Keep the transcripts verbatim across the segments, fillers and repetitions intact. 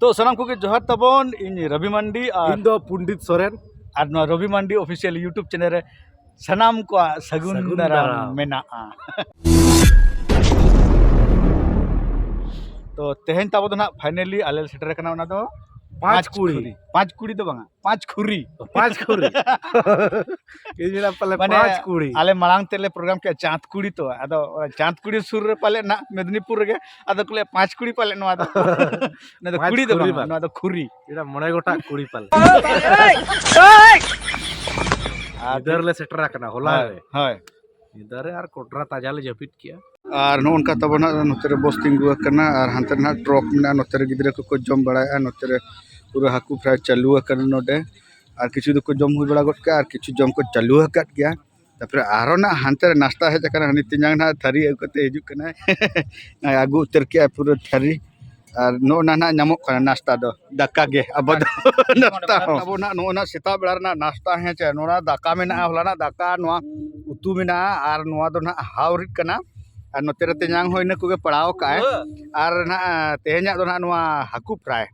ᱛᱚ ᱥᱟᱱᱟᱢ ᱠᱚᱜᱮ ᱡᱚᱦᱟᱨ ᱛᱟᱵᱚᱱ, ᱤᱧ ᱨᱚᱵᱤ ᱢᱟᱱᱰᱤ ᱟᱨ ᱤᱧ ᱫᱚ ᱯᱚᱱᱰᱤᱛ ᱥᱚᱨᱮᱱ᱾ ᱟᱨ ᱱᱚᱣᱟ ᱨᱚᱵᱤ ᱢᱟᱱᱰᱤ ᱚᱯᱷᱤᱥᱤᱭᱟᱞ YouTube ᱪᱮᱱᱮᱞ ᱨᱮ ᱥᱟᱱᱟᱢ ᱠᱚᱣᱟᱜ ᱥᱟᱹᱜᱩᱱ ᱥᱟᱹᱜᱩᱱ ᱫᱟᱨᱟᱢ ᱫᱟᱨᱟᱢ᱾ ᱢᱮᱱᱟᱜᱼᱟ᱾ ᱛᱚ ᱛᱮᱦᱮᱧ ᱛᱟᱵᱚ ᱫᱚ ᱱᱟᱦᱟᱜ finally ᱟᱞᱮ ᱞᱮ ᱥᱮᱴᱮᱨ ᱟᱠᱟᱱᱟ, ᱚᱱᱟ ᱫᱚ ᱯᱟᱸᱪ ᱯᱟᱸᱪ ᱠᱩᱲᱤ᱾ ᱠᱩᱲᱤ᱾ ᱯᱟᱸᱪ ᱠᱩᱲᱤ ᱫᱚ ᱵᱟᱝᱟ, ᱯᱟᱸᱪ ᱠᱷᱩᱨᱤ᱾ ᱯᱟᱸᱪ ᱠᱷᱩᱨᱤ᱾ ᱤᱧ ᱢᱮᱱᱟ ᱯᱟᱞᱮ ᱢᱟᱱᱮ ᱯᱟᱸᱪ ᱠᱩᱲᱤ᱾ ᱟᱞᱮ ᱢᱟᱲᱟᱝ ᱛᱮᱞᱮ ᱯᱨᱳᱜᱨᱟᱢ ᱠᱮᱜᱼᱟ ᱪᱟᱸᱫ ᱠᱩᱲᱤ, ᱛᱚ ᱟᱫᱚ ᱚᱱᱟ ᱪᱟᱸᱫ ᱠᱩᱲᱤ ᱥᱩᱨ ᱨᱮ ᱯᱟᱞᱮ ᱱᱟᱜ ᱢᱮᱫᱽᱱᱤᱯᱩᱨ ᱨᱮᱜᱮ, ᱟᱫᱚ ᱠᱚ ᱞᱟᱹᱭᱟ ᱯᱟᱸᱪ ᱠᱩᱲᱤ ᱯᱟᱞᱮ ᱱᱚᱣᱟ ᱫᱚ᱾ ᱚᱱᱟ ᱫᱚ ᱯᱟᱸᱪ ᱠᱩᱲᱤ ᱫᱚ ᱠᱷᱩᱨᱤ ᱵᱟᱝ, ᱵᱟᱝ᱾ ᱱᱚᱣᱟ ᱫᱚ ᱠᱷᱩᱨᱤ᱾ ᱮᱴᱟ ᱢᱚᱬᱮ ᱜᱚᱴᱟᱝ ᱠᱩᱲᱤ ᱯᱟᱞᱮ᱾ ᱟᱨ ᱧᱤᱫᱟᱹ ᱨᱮᱞᱮ ᱥᱮᱴᱮᱨ ᱟᱠᱟᱱᱟ, ᱦᱚᱞᱟ ᱦᱳᱭ, ᱨᱮ᱾ ᱦᱳᱭ᱾ ᱧᱤᱫᱟᱹ ᱨᱮ ᱟᱨ ᱠᱚᱰᱨᱟ ᱛᱟᱡᱟ ᱞᱮ ᱡᱟᱹᱯᱤᱫ ᱠᱮᱜᱼᱟ᱾ ᱟᱨ ᱱᱚᱜᱼᱚ ᱱᱚᱝᱠᱟ ᱛᱟᱵᱚᱱ ᱦᱟᱸᱜ ᱱᱚᱛᱮ ᱨᱮ ᱵᱚᱥ ᱛᱤᱸᱜᱩ ᱟᱠᱟᱱᱟ ᱟᱨ ᱦᱟᱱᱛᱮ ᱨᱮ ᱱᱟᱦᱟᱜ ᱴᱨᱚᱠ ᱢᱮᱱᱟᱜᱼᱟ᱾ ᱱᱚᱛᱮ ᱨᱮ ᱜᱤᱫᱽᱨᱟᱹ ᱠᱚᱠᱚ ᱡᱚᱢ ᱵᱟᱲᱟᱭᱮᱫᱼᱟ, ᱱᱚᱛᱮ ᱨᱮ ᱯᱩᱨᱟᱹ ᱦᱟᱹᱠᱩ ᱯᱷᱨᱟᱭ ᱪᱟᱹᱞᱩ ᱟᱠᱟᱱᱟ ᱱᱚᱰᱮ᱾ ᱟᱨ ᱠᱤᱪᱷᱩ ᱫᱚᱠᱚ ᱡᱚᱢ ᱦᱩᱭ ᱵᱟᱲᱟ ᱜᱚᱫ ᱠᱮᱜᱼᱟ ᱟᱨ ᱠᱤᱪᱷᱩ ᱡᱚᱢ ᱠᱚ ᱪᱟᱹᱞᱩ ᱟᱠᱟᱫ ᱜᱮᱭᱟ᱾ ᱛᱟᱨᱯᱚᱨᱮ ᱟᱨᱦᱚᱸ ᱱᱟᱜ ᱦᱟᱱᱛᱮ ᱨᱮ ᱱᱟᱥᱛᱟ ᱦᱮᱡ ᱟᱠᱟᱱᱟ, ᱦᱟᱹᱱᱤ ᱛᱮᱧᱟᱝ ᱱᱟᱜ ᱛᱷᱟᱹᱨᱤ ᱟᱹᱜᱩ ᱠᱟᱛᱮ ᱦᱤᱡᱩᱜ ᱠᱟᱱᱟᱭ᱾ ᱟᱹᱜᱩ ᱩᱛᱟᱹᱨ ᱠᱮᱜᱼᱟᱭ ᱯᱩᱨᱟᱹ ᱛᱷᱟᱹᱨᱤ᱾ ᱟᱨ ᱱᱚᱜᱼᱚ ᱱᱟ ᱱᱟᱜ ᱧᱟᱢᱚᱜ ᱠᱟᱱᱟ ᱱᱟᱥᱛᱟ ᱫᱚ, ᱫᱟᱠᱟ ᱜᱮ ᱟᱵᱚ ᱫᱚ᱾ ᱱᱟᱥᱛᱟ ᱦᱚᱸ᱾ ᱟᱵᱚ ᱱᱟᱜ ᱱᱚᱜᱼᱚ ᱱᱟ ᱥᱮᱛᱟᱜ ᱵᱮᱲᱟ ᱨᱮᱱᱟᱜ ᱱᱟᱥᱛᱟ, ᱦᱮᱸ ᱪᱮ, ᱱᱚᱣᱟ ᱫᱟᱠᱟ ᱢᱮᱱᱟᱜᱼᱟ, ᱦᱚᱞᱟᱱᱟᱜ ᱫᱟᱠᱟ, ᱱᱚᱣᱟ ᱩᱛᱩ ᱢᱮᱱᱟᱜᱼᱟ ᱟᱨ ᱱᱚᱣᱟ ᱫᱚ ᱱᱟᱜ ᱦᱟᱣ ᱨᱤᱫ ᱠᱟᱱᱟ᱾ ᱟᱨ ᱱᱚᱛᱮ ᱨᱮ ᱛᱮᱧᱟᱝ ᱦᱚᱸ ᱤᱱᱟᱹ ᱠᱚᱜᱮ ᱯᱟᱲᱟᱣ ᱠᱟᱜᱼᱟᱭ᱾ ᱟᱨ ᱱᱟᱜ ᱛᱮᱦᱮᱧᱟᱜ ᱫᱚ ᱱᱟᱜ ᱱᱚᱣᱟ ᱦᱟᱹᱠᱩ ᱯᱷᱨᱟᱭ᱾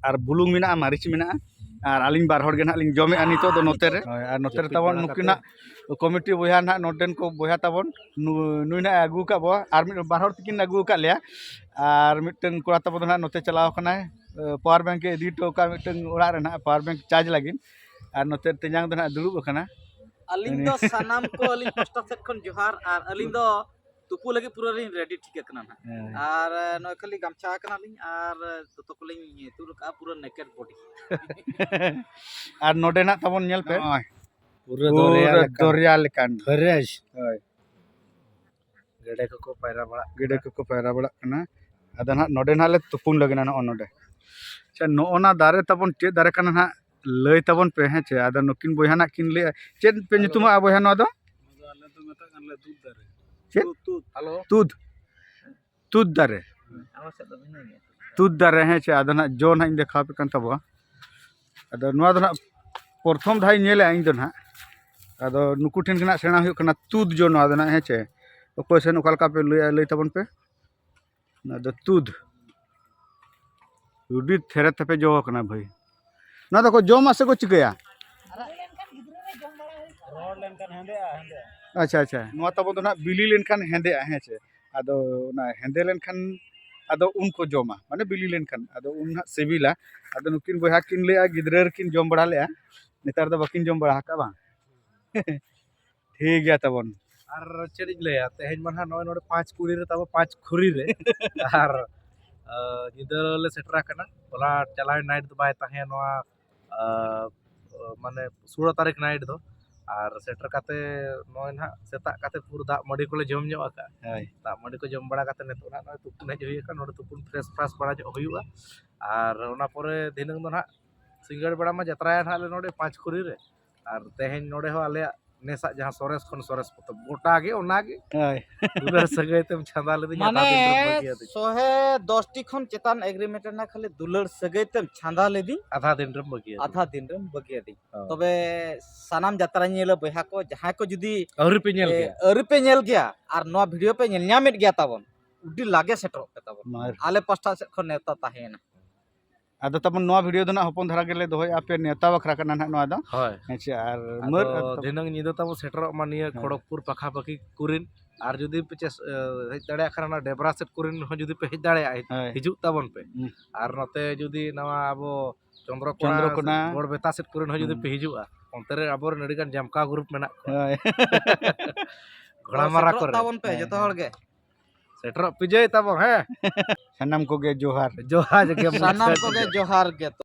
ᱟᱨ ᱵᱩᱞᱩᱝ ᱢᱮᱱᱟᱜᱼᱟ, ᱢᱟᱹᱨᱤᱪ ᱢᱮᱱᱟᱜᱼᱟ᱾ ᱟᱨ ᱟᱹᱞᱤᱧ ᱵᱟᱨ ᱦᱚᱲ ᱜᱮ ᱱᱟᱜ ᱞᱤᱧ ᱡᱚᱢᱮᱜᱼᱟ ᱱᱤᱛᱚᱜ ᱫᱚ ᱱᱚᱛᱮ ᱨᱮ᱾ ᱦᱳᱭ, ᱟᱨ ᱱᱚᱛᱮ ᱨᱮ ᱡᱟᱹᱯᱤᱫ ᱛᱟᱵᱚᱱ ᱵᱟᱲᱟ ᱱᱩᱠᱤᱱᱟᱜ ᱠᱟᱛᱮ᱾ ᱠᱚᱢᱤᱴᱤ ᱵᱚᱭᱦᱟ ᱱᱟᱜ ᱱᱚᱰᱮᱱ ᱠᱚ ᱵᱚᱭᱦᱟ ᱛᱟᱵᱚᱱ, ᱱᱩ-, ᱱᱩᱭ ᱱᱟᱜ ᱮ ᱟᱹᱜᱩ ᱟᱠᱟᱫ ᱵᱚ, ᱟᱨ ᱢᱤᱫ ᱵᱟᱨ ᱦᱚᱲ ᱛᱤᱠᱤᱱ ᱟᱹᱜᱩ ᱟᱠᱟᱫ ᱞᱮᱭᱟ᱾ ᱟᱨ ᱢᱤᱫᱴᱟᱝ ᱠᱚᱲᱟ ᱛᱟᱵᱚ ᱫᱚ ᱱᱟᱜ ᱱᱚᱛᱮ ᱪᱟᱞᱟᱣ ᱠᱟᱱᱟᱭ, ᱮ, power bank ᱮ ᱤᱫᱤ ᱦᱚᱴᱚ ᱠᱟᱜᱼᱟ ᱢᱤᱫᱴᱟᱝ ᱚᱲᱟᱜ ᱨᱮ ᱱᱟᱜ power bank charge ᱞᱟᱹᱜᱤᱫ᱾ ᱟᱨ ᱱᱚᱛᱮ ᱛᱮᱧᱟᱝ ᱫᱚ ᱱᱟᱜ ᱫᱩᱲᱩᱵ ᱟᱠᱟᱱᱟ᱾ ᱟᱹᱞᱤᱧ ᱫᱚ ᱩᱱᱤ ᱥᱟᱱᱟᱢ ᱠᱚ ᱟᱹᱞᱤᱧ ᱯᱟᱥᱴᱟ ᱥᱮᱫ ᱠᱷᱚᱱ ᱡᱚᱦᱟᱨ, ᱟᱨ ᱟᱹᱞᱤᱧ ᱫᱚ ᱛᱩᱯᱩ ᱞᱟᱹᱜᱤᱫ ᱯᱩᱨᱟᱹ ᱞᱤᱧ ready ᱴᱷᱤᱠ ᱟᱠᱟᱱᱟ ᱱᱟᱦᱟᱜ᱾ ᱦᱮᱸ᱾ ᱟᱨ, ᱮ, ᱱᱚᱜᱼᱚᱭ ᱠᱷᱟᱹᱞᱤ ᱜᱟᱢᱪᱷᱟ ᱟᱠᱟᱱᱟᱞᱤᱧ ᱟᱨ, ᱮ, ᱫᱚᱛᱚ ᱠᱚᱞᱤᱧ ᱛᱩᱫ ᱟᱠᱟᱫᱼᱟ, ᱯᱩᱨᱟᱹ naked body᱾ ᱟᱨ ᱱᱚᱰᱮ ᱱᱟᱜ ᱛᱟᱵᱚᱱ ᱧᱮᱞ ᱯᱮ᱾ ᱱᱚᱜᱼᱚᱭ᱾ ᱯᱩᱨᱟᱹ ᱯᱩᱨᱟᱹ ᱫᱚᱨᱭᱟ ᱞᱮᱠᱟ᱾ ᱫᱚᱨᱭᱟ ᱞᱮᱠᱟᱱ᱾ Fresh᱾ ᱦᱳᱭ᱾ ᱜᱮᱰᱮ ᱠᱚᱠᱚ ᱯᱟᱭᱨᱟ ᱵᱟᱲᱟᱜ ᱜᱮᱰᱮ ᱠᱟᱱᱟ᱾ ᱠᱚᱠᱚ ᱯᱟᱭᱨᱟ ᱵᱟᱲᱟᱜ ᱠᱟᱱᱟ᱾ ᱟᱫᱚ ᱱᱟᱦᱟᱜ ᱱᱚᱰᱮ ᱱᱟᱦᱟᱜ ᱞᱮ ᱛᱩᱯᱩᱱ ᱞᱟᱹᱜᱤᱫ ᱱᱚᱜᱼᱚ ᱱᱚᱰᱮ᱾ ᱟᱪᱪᱷᱟ, ᱱᱚᱜᱼᱚ ᱱᱟ ᱫᱟᱨᱮ ᱛᱟᱵᱚᱱ ᱪᱮᱫ ᱫᱟᱨᱮ ᱠᱟᱱᱟ ᱱᱟᱦᱟᱜ ᱞᱟᱹᱭ ᱛᱟᱵᱚᱱ ᱯᱮ, ᱦᱮᱸ ᱪᱮ? ᱟᱫᱚ ᱱᱩᱠᱤᱱ ᱵᱚᱭᱦᱟ ᱱᱟᱦᱟᱜ ᱠᱤᱱ ᱞᱟᱹᱭᱟ, ᱪᱮᱫ ᱯᱮ ᱧᱩᱛᱩᱢᱟᱜᱼᱟ ᱵᱚᱭᱦᱟ ᱱᱚᱣᱟ ᱫᱚ? ᱱᱚᱣᱟ ᱫᱚ ᱟᱞᱮ ᱫᱚ ᱢᱮᱛᱟᱜ ᱠᱟᱱᱟᱞᱮ ᱛᱩᱫ ᱫᱟᱨᱮ᱾ ᱪᱮᱫ? ᱛᱩᱫ, ᱛᱩᱫ᱾ ᱦᱮᱞᱳ᱾ ᱛᱩᱫ᱾ ᱛᱩᱫ ᱫᱟᱨᱮ᱾ ᱦᱩᱸ, ᱟᱞᱮ ᱥᱮᱫ ᱫᱚ ᱵᱷᱤᱱᱟᱹ ᱜᱮᱭᱟ᱾ ᱛᱩᱫ ᱫᱟᱨᱮ, ᱦᱮᱸ ᱪᱮ? ᱟᱫᱚ ᱱᱟᱦᱟᱜ ᱡᱚ ᱱᱟᱦᱟᱜ ᱤᱧ ᱫᱮᱠᱷᱟᱣ ᱟᱯᱮ ᱠᱟᱱ ᱛᱟᱵᱚᱣᱟ᱾ ᱟᱫᱚ ᱱᱚᱣᱟ ᱫᱚ ᱱᱟᱦᱟᱜ ᱯᱨᱚᱛᱷᱚᱢ ᱫᱷᱟᱣ ᱤᱧ ᱧᱮᱞᱮᱜᱼᱟ ᱤᱧ ᱫᱚ ᱱᱟᱦᱟᱜ᱾ ᱟᱫᱚ ᱱᱩᱠᱩ ᱴᱷᱮᱱ ᱜᱮ ᱱᱟᱦᱟᱜ ᱥᱮᱬᱟ ᱦᱩᱭᱩᱜ ᱠᱟᱱᱟ ᱛᱩᱫ ᱡᱚ ᱱᱚᱣᱟ ᱫᱚ ᱱᱟᱦᱟᱜ, ᱦᱮᱸ ᱪᱮ? ᱚᱠᱚᱭ ᱥᱮᱱ ᱚᱠᱟ ᱞᱮᱠᱟ ᱯᱮ ᱞᱟᱹᱭᱟ, ᱞᱟᱹᱭ ᱛᱟᱵᱚᱱ ᱯᱮ᱾ ᱱᱚᱣᱟ ᱫᱚ ᱛᱩᱫ᱾ ᱟᱹᱰᱤ ᱛᱷᱮᱨᱮ ᱛᱷᱮᱯᱮ ᱡᱚ ᱟᱠᱟᱱᱟ ᱵᱷᱟᱹᱭ᱾ ᱱᱚᱣᱟ ᱫᱚᱠᱚ ᱡᱚᱢᱟ ᱥᱮ ᱠᱚ ᱪᱤᱠᱟᱹᱭᱟ? ᱨᱚᱦᱚᱲ ᱞᱮᱱᱠᱷᱟᱱ ᱦᱮᱸᱫᱮᱜᱼᱟ, ᱦᱮᱸᱫᱮᱜᱼᱟ᱾ ᱟᱪᱪᱷᱟ, ᱟᱪᱪᱷᱟ᱾ ᱱᱚᱣᱟ ᱛᱟᱵᱚᱱ ᱫᱚ ᱱᱟᱦᱟᱜ ᱵᱤᱞᱤ ᱞᱮᱱᱠᱷᱟᱱ ᱦᱮᱸᱫᱮᱜᱼᱟ, ᱦᱮᱸ ᱪᱮ? ᱟᱫᱚ ᱚᱱᱟ ᱦᱮᱸᱫᱮ ᱞᱮᱱᱠᱷᱟᱱ ᱟᱫᱚ ᱩᱱ ᱠᱚ ᱡᱚᱢᱟ, ᱢᱟᱱᱮ ᱵᱤᱞᱤ ᱞᱮᱱᱠᱷᱟᱱ ᱟᱫᱚ ᱩᱱ ᱱᱟᱦᱟᱜ ᱥᱤᱵᱤᱞᱟ᱾ ᱟᱫᱚ ᱱᱩᱠᱤᱱ ᱵᱚᱭᱦᱟ ᱠᱤᱱ ᱞᱟᱹᱭᱟ ᱜᱤᱫᱽᱨᱟᱹ ᱨᱮᱠᱤᱱ ᱡᱚᱢ ᱵᱟᱲᱟ ᱞᱮᱜᱼᱟ, ᱱᱮᱛᱟᱨ ᱫᱚ ᱵᱟᱹᱠᱤᱱ ᱡᱚᱢ ᱵᱟᱲᱟ ᱟᱠᱟᱫᱼᱟ ᱵᱟᱝ? ᱴᱷᱤᱠ ᱜᱮᱭᱟ ᱛᱟᱵᱚᱱ᱾ ᱟᱨ ᱪᱮᱫ ᱤᱧ ᱞᱟᱹᱭᱟ, ᱛᱮᱦᱮᱧ ᱢᱟ ᱱᱟᱦᱟᱜ ᱱᱚᱜᱼᱚᱭ ᱱᱚᱰᱮ ᱯᱟᱸᱪ ᱠᱩᱲᱤ ᱨᱮ ᱛᱟᱵᱚ ᱯᱟᱸᱪ ᱠᱷᱩᱨᱤ ᱨᱮ ᱟᱨ ᱟᱸ, ᱧᱤᱫᱟᱹ ᱞᱮ ᱥᱮᱴᱮᱨ ᱟᱠᱟᱱᱟ᱾ ᱦᱚᱞᱟ ᱪᱟᱞᱟᱣᱮᱱ ᱱᱟᱭᱤᱴ ᱫᱚ ᱵᱟᱭ ᱛᱟᱦᱮᱸ ᱱᱚᱣᱟ ᱟᱸ, ᱢᱟᱱᱮ ᱥᱳᱞᱳ ᱛᱟᱹᱨᱤᱠᱷ ᱱᱟᱭᱤᱴ ᱫᱚ᱾ ᱟᱨ ᱥᱮᱴᱮᱨ ᱠᱟᱛᱮ ᱱᱚᱜᱼᱚᱭ ᱱᱟᱦᱟᱜ ᱥᱮᱛᱟᱜ ᱠᱟᱛᱮ ᱯᱩᱨᱟᱹ ᱫᱟᱜ ᱢᱟᱹᱰᱤ ᱠᱚᱞᱮ ᱡᱚᱢ ᱧᱚᱜ ᱟᱠᱟᱫᱼᱟ᱾ ᱦᱳᱭ᱾ ᱫᱟᱜ ᱢᱟᱹᱰᱤ ᱠᱚ ᱡᱚᱢ ᱵᱟᱲᱟ ᱠᱟᱛᱮ ᱱᱤᱛᱚᱜ ᱱᱟᱦᱟᱜ ᱱᱚᱜᱼᱚᱭ ᱛᱩᱯᱩᱱ ᱦᱮᱡ ᱦᱩᱭ ᱟᱠᱟᱱᱟ᱾ ᱱᱚᱰᱮ ᱛᱩᱯᱩᱱ ᱯᱷᱨᱮᱥ ᱯᱷᱨᱟᱥ ᱵᱟᱲᱟ ᱧᱚᱜ ᱦᱩᱭᱩᱜᱼᱟ᱾ ᱟᱨ ᱚᱱᱟ ᱯᱚᱨᱮ ᱫᱷᱤᱱᱟᱹᱝ ᱫᱚ ᱱᱟᱦᱟᱜ ᱥᱤᱸᱜᱟᱹᱲ ᱵᱮᱲᱟ ᱢᱟ ᱡᱟᱛᱨᱟᱭᱟ ᱱᱟᱦᱟᱜ ᱞᱮ ᱱᱚᱰᱮ ᱯᱟᱸᱪ ᱠᱷᱩᱨᱤ ᱨᱮ᱾ ᱟᱨ ᱛᱮᱦᱮᱧ ᱱᱚᱰᱮ ᱦᱚᱸ ᱟᱞᱮᱭᱟᱜ ᱱᱮᱥᱟᱜ ᱡᱟᱦᱟᱸ ᱥᱚᱨᱮᱥ ᱠᱷᱚᱱ ᱥᱚᱨᱮᱥ ᱯᱚᱛᱚᱵ ᱜᱚᱴᱟ ᱜᱮ ᱚᱱᱟ ᱜᱮ᱾ ᱦᱳᱭ᱾ ᱫᱩᱞᱟᱹᱲ ᱥᱟᱹᱜᱟᱹᱭ ᱛᱮᱢ ᱪᱷᱟᱸᱫᱟ ᱞᱤᱫᱤᱧ, ᱟᱫᱷᱟ ᱢᱟᱱᱮ ᱫᱤᱱ ᱨᱮᱢ ᱵᱟᱹᱜᱤᱭᱟᱫᱤᱧ᱾ ᱥᱚᱦᱮ ᱫᱚᱥ ᱴᱤ ᱠᱷᱚᱱ ᱪᱮᱛᱟᱱ ᱮᱜᱽᱨᱤᱢᱮᱱᱴ ᱨᱮᱱᱟᱜ ᱠᱷᱟᱹᱞᱤ ᱫᱩᱞᱟᱹᱲ ᱥᱟᱹᱜᱟᱹᱭ ᱛᱮᱢ ᱪᱷᱟᱸᱫᱟ ᱞᱤᱫᱤᱧ, ᱟᱫᱷᱟ ᱫᱤᱱ ᱨᱮᱢ ᱵᱟᱹᱜᱤᱭᱟᱫᱤᱧ᱾ ᱟᱫᱷᱟ ᱫᱤᱱ ᱨᱮᱢ ᱵᱟᱹᱜᱤᱭᱟᱫᱤᱧ᱾ ᱦᱳᱭ᱾ ᱛᱚᱵᱮ ᱥᱟᱱᱟᱢ ᱡᱟᱛᱨᱟ ᱧᱮᱞᱟ ᱵᱚᱭᱦᱟ ᱠᱚ, ᱡᱟᱦᱟᱸᱭ ᱠᱚ ᱡᱩᱫᱤ ᱟᱹᱣᱨᱤ ᱯᱮ ᱧᱮᱞ ᱮ, ᱜᱮᱭᱟ᱾ ᱟᱹᱣᱨᱤ ᱯᱮ ᱧᱮᱞ ᱜᱮᱭᱟ ᱟᱨ ᱱᱚᱣᱟ ᱵᱷᱤᱰᱤᱭᱳ ᱯᱮ ᱧᱮᱞ ᱧᱟᱢᱮᱫ ᱜᱮᱭᱟ ᱛᱟᱵᱚᱱ, ᱟᱹᱰᱤ ᱞᱟᱜᱮ ᱥᱮᱴᱮᱨᱚᱜ ᱯᱮ ᱛᱟᱵᱚᱱ᱾ ᱢᱟᱨ᱾ ᱟᱞᱮ ᱯᱟᱥᱴᱟ ᱥᱮᱫ ᱠᱷᱚᱱ ᱱᱮᱣᱛᱟ ᱛᱟᱦᱮᱸᱭᱮᱱᱟ᱾ ᱟᱫᱚ ᱛᱟᱵᱚᱱ ᱱᱚᱣᱟ ᱵᱷᱤᱰᱤᱭᱳ ᱫᱚ ᱱᱟᱜ ᱦᱚᱯᱚᱱ ᱫᱷᱟᱨᱟ ᱜᱮᱞᱮ ᱫᱚᱦᱚᱭᱮᱫᱼᱟ, ᱟᱯᱮ ᱱᱮᱣᱛᱟ ᱵᱟᱠᱷᱨᱟ ᱠᱟᱱᱟ ᱱᱟᱜ ᱱᱚᱣᱟ ᱫᱚ᱾ ᱦᱳᱭ᱾ ᱦᱮᱸ ᱪᱮ, ᱟᱨ ᱟᱫᱚ ᱢᱟᱹᱨ ᱟᱨ ᱛᱟᱵᱚᱱ ᱫᱷᱤᱱᱟᱹᱝ ᱧᱤᱫᱟᱹ ᱛᱟᱵᱚ ᱥᱮᱴᱮᱨᱚᱜ ᱢᱟ ᱱᱤᱭᱟᱹ ᱦᱳᱭ᱾ ᱠᱷᱚᱲᱚᱜᱽᱯᱩᱨ ᱯᱟᱠᱷᱟ ᱯᱟᱠᱷᱤ ᱠᱚᱨᱮᱱ, ᱟᱨ ᱡᱩᱫᱤ ᱯᱮ ᱪᱮᱥ-, ᱮ, ᱦᱮᱡ ᱫᱟᱲᱮᱭᱟᱜ ᱠᱷᱟᱱ ᱚᱱᱟ ᱰᱮᱵᱽᱨᱟ ᱥᱮᱫ ᱠᱚᱨᱮᱱ ᱦᱚᱸ ᱡᱩᱫᱤ ᱯᱮ ᱦᱮᱡ ᱫᱟᱲᱮᱭᱟᱜᱼᱟ, ᱦᱳᱭ᱾ ᱦᱤᱡᱩᱜ ᱛᱟᱵᱚᱱ ᱯᱮ᱾ ᱦᱩᱸ᱾ ᱟᱨ ᱱᱚᱛᱮ ᱡᱩᱫᱤ ᱱᱟᱣᱟ ᱟᱵᱚ ᱪᱚᱱᱫᱨᱚᱠᱳᱱᱟ, ᱪᱚᱱᱫᱨᱚᱠᱳᱱᱟ᱾ ᱜᱚᱲᱵᱮᱛᱟ ᱥᱮᱫ ᱠᱚᱨᱮᱱ ᱦᱚᱸ ᱡᱩᱫᱤ ᱦᱩᱸ᱾ ᱯᱮ ᱦᱤᱡᱩᱜᱼᱟ, ᱚᱱᱛᱮ ᱨᱮ ᱟᱵᱚᱨᱮᱱ ᱟᱹᱰᱤᱜᱟᱱ ᱡᱟᱢᱠᱟ ᱜᱨᱩᱯ ᱢᱮᱱᱟᱜ ᱠᱚᱣᱟ᱾ ᱦᱳᱭ᱾ ᱜᱷᱚᱲᱟᱢᱟᱨᱟ ᱥᱮᱴᱮᱨᱚᱜ ᱠᱚᱨᱮ᱾ ᱛᱟᱵᱚᱱ ᱯᱮ ᱦᱮᱸ, ᱡᱚᱛᱚ ᱦᱮᱸ᱾ ᱦᱚᱲ ᱜᱮ᱾ ᱥᱮᱴᱮᱨᱚᱜ ᱯᱤᱡᱟᱹᱭ ᱛᱟᱵᱚ, ᱦᱮᱸ᱾ ᱥᱟᱱᱟᱢ ᱠᱚᱜᱮ ᱡᱚᱦᱟᱨ᱾ ᱡᱚᱦᱟᱨ ᱜᱮ ᱢᱩᱪᱟᱹᱫ ᱥᱟᱱᱟᱢ ᱠᱚᱜᱮ ᱨᱮ᱾ ᱡᱚᱦᱟᱨ ᱜᱮ᱾